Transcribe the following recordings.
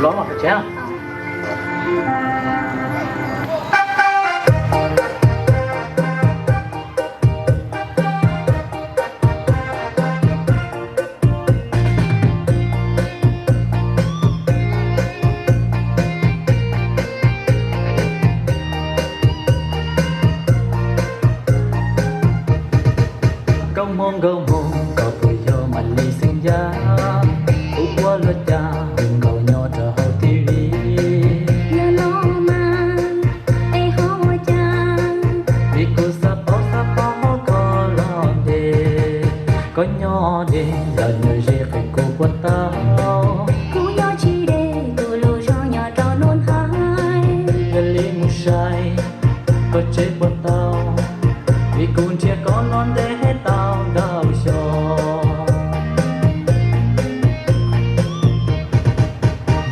Los los tsev. Nkauj Hmoob, Nkauj Hmoob, koj puas yog mam li xeeb yam? Kuv ua luaj cas tus nkauj nyob rau hauv T V? Yog no mas, es ho ua cas? Vim kuv xav paub, xav paub koj los ntev, koj nyob deb los nyob ze qhia kuv puas tau. Kuv nyob tsis deb, tus lub zos nyob rau Nus Nthaiv. Yog li mus saib koj tsev puas tau, vim kuv nrhiav koj los ntev tau ntau xyoo.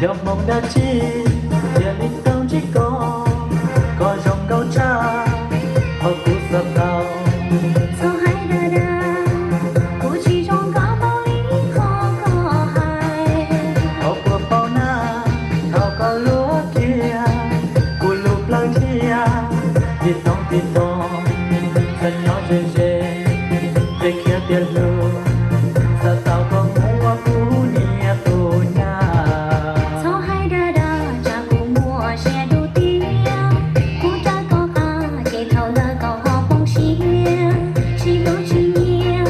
Yog hmoov dab tsi thiaj li tau ntsib koj, koj zoo nkauj tshaj, ho kuv xav tau. Txhob hais dag dag, kuv tsis zoo nkauj npaum li qhov koj hais. Ho puas paub na, thaum koj luag kiag kuv lub plawv thiab, tiv toog tiv toog, xav nyob ze ze, ces khiav tiag hlub, xav tau koj mus ua kuv niam tus nyab. Txhob hais dag dag, tsam kuv muaj siab dub tiag, kuv raws koj qab, ces thaum ntawd koj ho poob siab, tsis hlub tsis nyiam,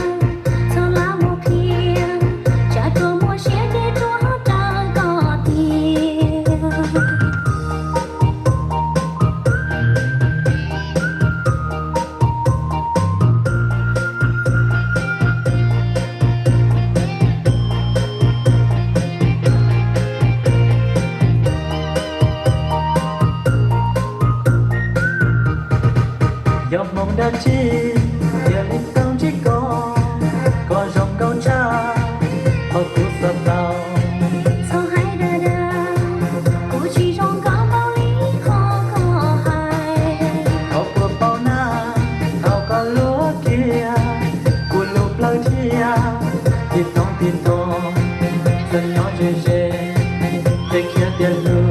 txhob lam mus qhia, tsam tsuas muaj siab ces tsuas raws koj tiag. Yog hmoov dab tsi thiaj li tau ntsib koj, koj zoo nkauj tshaj, ho kuv xav tau. Txhob hais dag dag, kuv tsis zoo nkauj npaum li qhov koj hais. Ho puas paub na, thaum koj luag kiag kuv lub plawv thiab, tiv toog tiv toog, xav nyob ze ze, ces khiav tiag hlub,